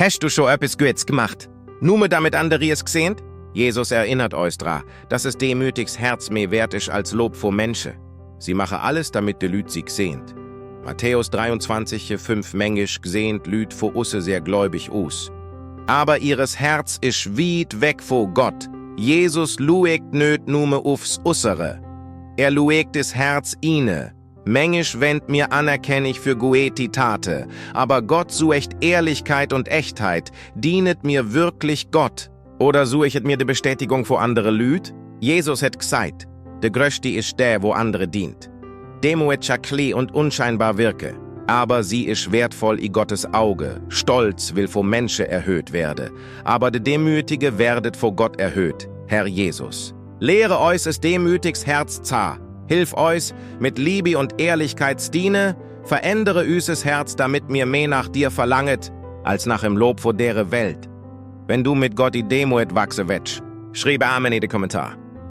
Hast du schon etwas Gutes gemacht? Nur damit andere es gesehen? Jesus erinnert euch dran, dass es demütigs Herz mehr wert ist als Lob vor Menschen. Sie machen alles, damit die Lüd sie sehnt. Matthäus 23, 5 Mengisch gesehnt Lüd vor Usse sehr gläubig aus. Aber ihres Herz ist weit weg vor Gott. Jesus luegt nöt nume aufs Ussere. Er luegt des Herz ine. Mengisch wendt mir anerkennig für gueti Tate, aber Gott suecht Ehrlichkeit und Echtheit, dienet mir wirklich Gott. Oder suechet mir de Bestätigung vor andere Lüd? Jesus het gesagt, de Größti ist der, wo andere dient. Demo et chakle und unscheinbar wirke, aber sie ist wertvoll i Gottes Auge, Stolz will vor Menschen erhöht werde, aber de Demütige werdet vor Gott erhöht, Herr Jesus. Lehre euch es demütigs Herz zar, hilf euch mit Liebe und Ehrlichkeit diene, verändere üses Herz, damit mir mehr nach dir verlanget, als nach im Lob vor dere Welt. Wenn du mit Gott i Demo et wachse wetsch, schreibe Amen in die Kommentar.